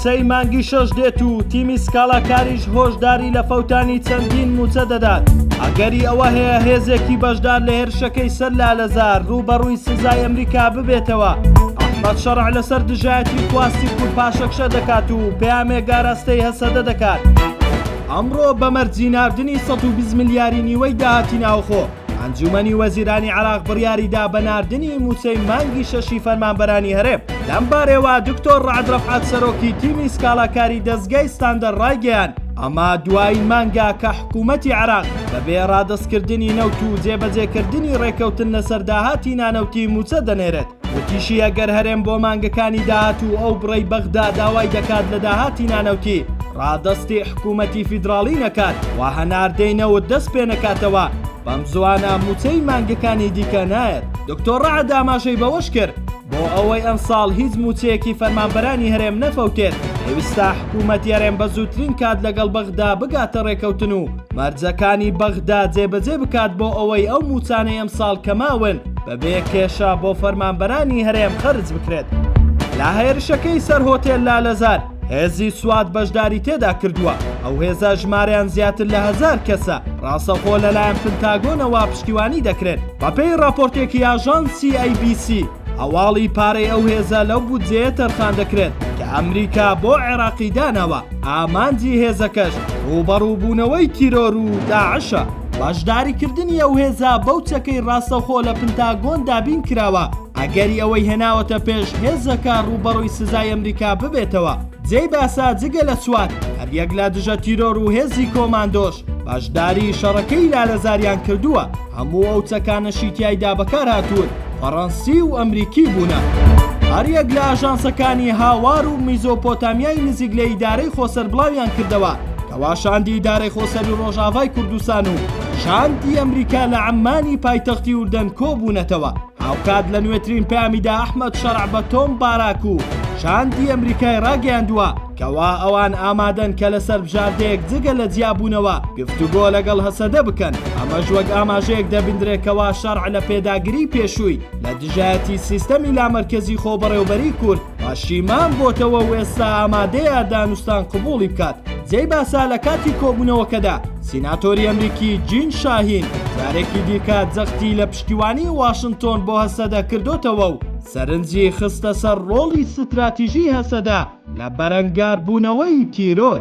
مووچەی مانگی شەش دێت و تیمی سکاڵاکاریش هۆشداری لە فەوتانی چەندین مووچە دەدات. ئەگەری ئەوە هەیە هێزێکی بەشدار لە هێرشەکەی سەر لالەزار ڕووبەڕووی سزای ئەمریکا ببێتەوە. ئەحمەد شەڕع لەسەر دژایەتی خواستی کورد پاشەکشە دەکات و پەیامێک ئاراستەی هەسەدە دەکات. ئەمڕۆ بە مەرجی ناردنی 120 ملیاری نیوەی داهاتی ناوخۆ، ئەنجومەنی وەزیرانی عێراق بڕیاریدا بە ناردنی مووچەی مانگی شەشی فەرمانبەرانی هەرێم. لەمبارەیەوە دکتۆر ڕەعد ڕەفعەت سەرۆکی تیمی سکاڵاکاری دەزگای ستاندەر ڕایگەیاند، ئەمە دوایین مانگە کە حکوومەتی عێراق بەبێ ڕادەستکردنی نەوت و جێبەجێکردنی ڕێککەوتن لەسەر داهاتی نانەوتی مووچە دەنێرێت. وتیشی، ئەگەر هەرێم بۆ مانگەکانی داهاتوو ئەو بڕەی بەغدا داوای دەکات لە داهاتی نانەوتی ڕادەستی حکوومەتی فیدراڵی نەکات و هەناردەی نەوت دەست پێنەکاتەوە، بەمزووانە مووچەی مانگەکانی دیکە نایەت. دکتۆر ڕەعد ئاماژەی بەوەشکرد، بۆ ئەوەی ئەمساڵ هیچ مووچەیەکی فەرمانبەرانی هەرێم نەفەوتێت، پێویستە حکوومەتی هەرێم بە زووترین کات لەگەڵ بەغدا بگاتە ڕێکەوتن و مەرجەکانی بەغدا جێبەجێ بکات بۆ ئەوەی ئەو مووچانەی ئەمساڵ کە ماون بەبێ کێشە بۆ فەرمانبەرانی هەرێم خەرج بکرێت. لە هێرشەکەی سەر هۆتێل لالەزار هێزی سوات بەشداری تێدا کردووە، ئەو هێزە ژمارەیان زیاتر لە هەزار کەسە، ڕاستەوخۆ لەلایەن پنتاگۆنەوە پشتیوانی دەکرێن. بەپێی ڕاپۆرتێکی ئاژانسی ئەی بی سی، هەواڵی پارەی ئەو هێزە لەو بودجەیە تەرخان دەکرێت کە ئەمریکا بۆ عێراقی داناوە، ئامانجی هێزەکەش ڕووبەڕووبوونەوەی تیرۆر و داعشە. بەشداریکردنی ئەو هێزە بەو چەکەی ڕاستەوخۆ لە پنتاگۆن دابین کراوە، ئەگەری ئەوەی هێناوەتە پێش هێزەکە ڕووبەڕووی سزای ئەمریکا ببێتەوە. جێی باسە جگە لە سوات، هەریەک لە دژە تیرۆر و هێزی کۆماندۆش بەشداری شەڕەکەی لالەزاریان کردووە، هەموو ئەو چەکانەشی تیایدا بەکارهاتوون فەڕەنسی و ئەمریکی بوونە. هەریەک لە ئاژانسەکانی هاوار و میزۆپۆتامیای نزیک لە ئیدارەی خۆسەر بڵاویان کردەوە کەوا شاندی ئیدارەی خۆسەری ڕۆژاڤای کوردستان و شاندی ئەمریکا لە عەممانی پایتەختی ئوردەن کۆبوونەتەوە. هاوکات لە نوێترین پەیامیدا ئەحمەد شەرع بە تۆم باراک و شاندی ئەمریکای ڕاگەیاندووە کەوا ئەوان ئامادەن کە لەسەر بژاردەیەک جگە لە جیابوونەوە گفتوگۆ لەگەڵ هەسەدە بکەن، ئەمەش وەک ئاماژەیەک دەبیندرێت کەوا شەرع لە پێداگریی پێشووی لە دژایەتی سیستەمی لامەرکەزی خۆبەڕێوبەریی کورد پەشیمان بۆتەوە و ئێستا ئامادەیە دانوستان قبوڵی بکات. جێی باسە لە کاتی کۆبوونەوەکەدا سیناتۆری ئەمریکی جین شاهین جارێکی دیکە جەختی لە پشتیوانی واشنتۆن بۆ هەسەدە کردۆتەوە و سەرنجی خستە سەر ڕۆڵی ستراتیژی هەسەدە لە بەرەنگاربوونەوەی تیرۆر.